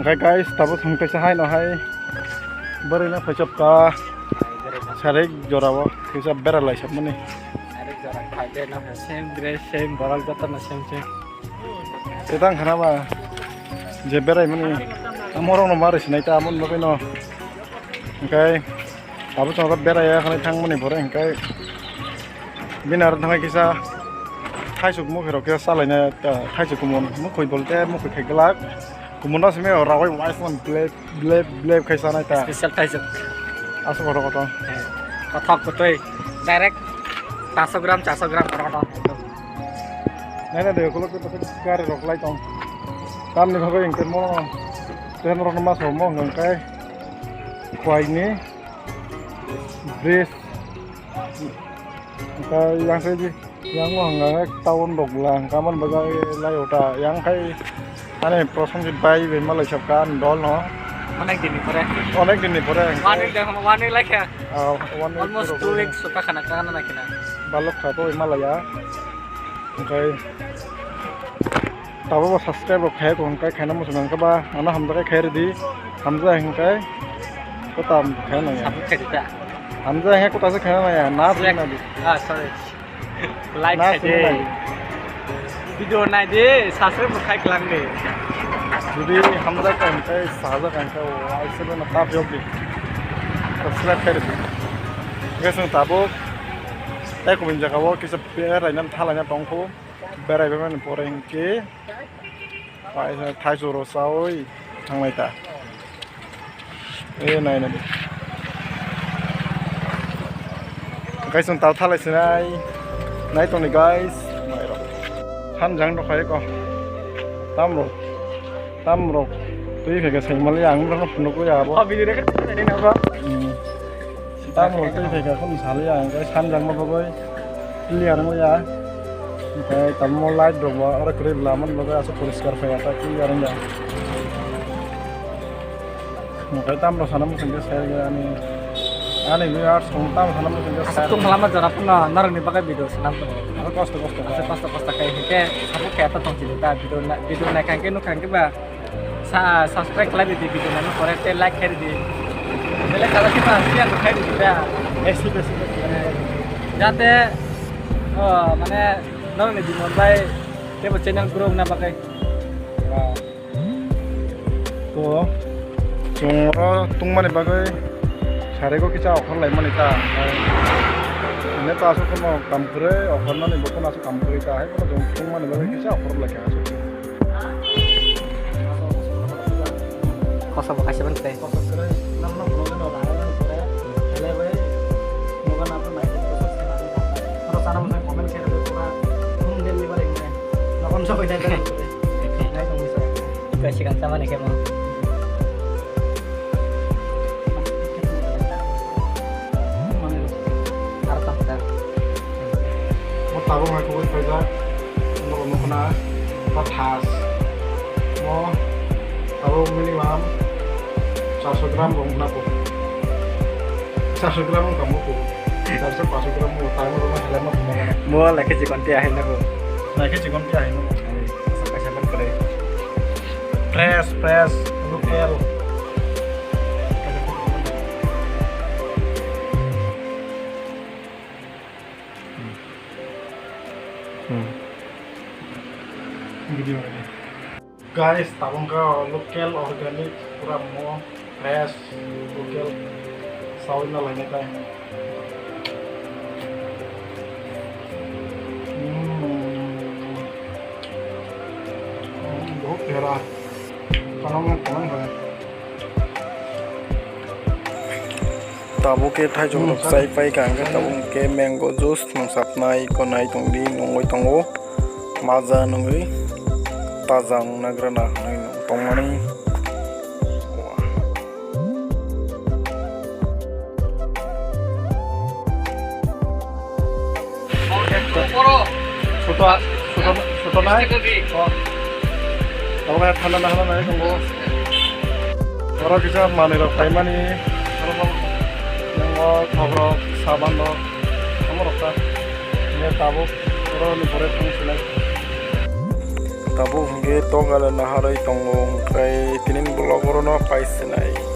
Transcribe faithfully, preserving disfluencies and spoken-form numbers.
Guys, tabuk thang kaisa hai no hai. Bwrwi no phaichap ka. Sarik jora o kaisa berai lai sap mani. Sarik jora khai de no same dress, same borok joto no same same. Tetang khana ba je berai mani. Amorok no mari sinai ta amon bagwi no. Hingkai abo chwng berai ya khani thang mani bore hingkai. Bini aro thangwi kisa thaisuk mukhi rok kisa chalaina, ah, thaisuk kumun mukhui bolte mukhui khai glak. Kumun no simi rawai wai song blep blep blep khai sanai ta. Special thaisuk. Asuk kotor kotor. Kothok kotoi direct paanso gram, charso gram kotor kotor. Nai nai de ukulok ke pasal gari rok lai tong. Tamni bagwi hingke mo, tem rok ma so mo hingke. Kwai ni bridge. Hingke yang sai di, yang mo hingke town rok la hingke man bagai lai ota. Yang kai ane Prosenjit bai bai malai sab kan dol no. Onek din ni pore. Onek din ni pore hingke. One week dah, one week lai kha. Ah, one week. Almost pore two pore. Weeks sota khana kana na kina. Balok kha to malaya. Hingke tabuk bo subscribe rok khaiyako hingke khaina muchung nangkhe ba ano hamjakhe khai rwdi, hamjak hingke kwtam khaina nangya. Subscribe khaidi ta. Hamjak hingke kwtam se khaina nangya, na sini nadi. Ah, sorry. Like khaidi. Video naidi, subscribe bo khai kwlangdi. Jodi hamjak hingke sajak hingke o aise no tap yokdi. Subscribe khairwdi. Hingke chwng tabuk tei kubun jagao kisa beraina thalaina tongkho. Berai bai mani pore hingke thaichoro chawi thangnai ta. E nai nai. Guys, ang tao thalai sinai. Nai tongni guys. Nai rok. Thanjang rok hai ko. Tamrok. Tamrok. Twi phai khe sai mali ang rok phunuk ya abo. Oh, video record ni na ko. Hmm. Tamo twi phai kha khum saliya, hingke sanjak ma bagwi clear wngya. Hingke tamo light rok bo oro kwrwi bwla man bagwi aswk poriskar phaiya ta clear wngya. Hingke tamrok sana muchungkhe sai ani, ani viewers rok tamo sana muchungkhe sai. Aswk tongma lama jora phano norokni bagwi video swnam tongo. Aswk kosto kosto. Aswk kosto kosto khe hingke sabuk khe ta tongchili ta video na, video naikha hingke nukha hingke ba. Sa-, subscribe khlai di video nano pore tei like khairi di. Bele kala sima share khairi di da. Besi, besi, besi. Jate, oh, mane, norokni jimon bai tebo channel grow wngna bagwi. To, chwng oro tungmani bagwi sariko kisa okhor laimani ta. Ine to aswk no kam kwrwi, okhornani bo kono aswk kam kwrwi ta. Hai kono chwng tungmani bagwi kisa okhor lai kha aswk. Kosa bo kaisa ban tei. Kosa kwrwi, nang no phunukgwi no bahai nang kore, helai bai, nogo nang nai khe kosa se nang kha. Oro sana mosai comment khe rwdi pura, home delivery hwnwi, nogo no sokoi nai kore, nai tongwi sa. Iko sikang sama ni kemo. Arta pita. Mo tabuk nai kubui phaijak. Mo nukna. Mo thas. Mo tabuk minimum charso gram bo wngna po. Charso gram wngkha mo po. Charso paso gram mo tang mo helai mo. Mo lai khe chikon tiya hai na po. Lai khe chikon tiya hai na po. Kaisa ban kore. Fresh, fresh, local. Hmm. Video ini. Guys, tabuk kha local organic pura mo fresh local sawi na lainai tai. Hmm. Hmm, bahut pyara. Tabuk khe thaijwng rok chai pai kha, hwnkhe tabuk khe mango juice nungsapnai, iko nai tongdi, nungwi tongo, maja nungwi, taja wngna gra na hinwi tongmani. Suto, suto, suto nai. Oh. Abo khe thanda nahana nai tongo. Oro kisa manwi rok paimani. Oro bo nongo thok rok, saban rok. Omo rok ta. Ye tabuk oro ni pore thang sinai. Tabuk hwnkhe tokale naharwi tongo, hwnkhe tinin vlog orono paisinai.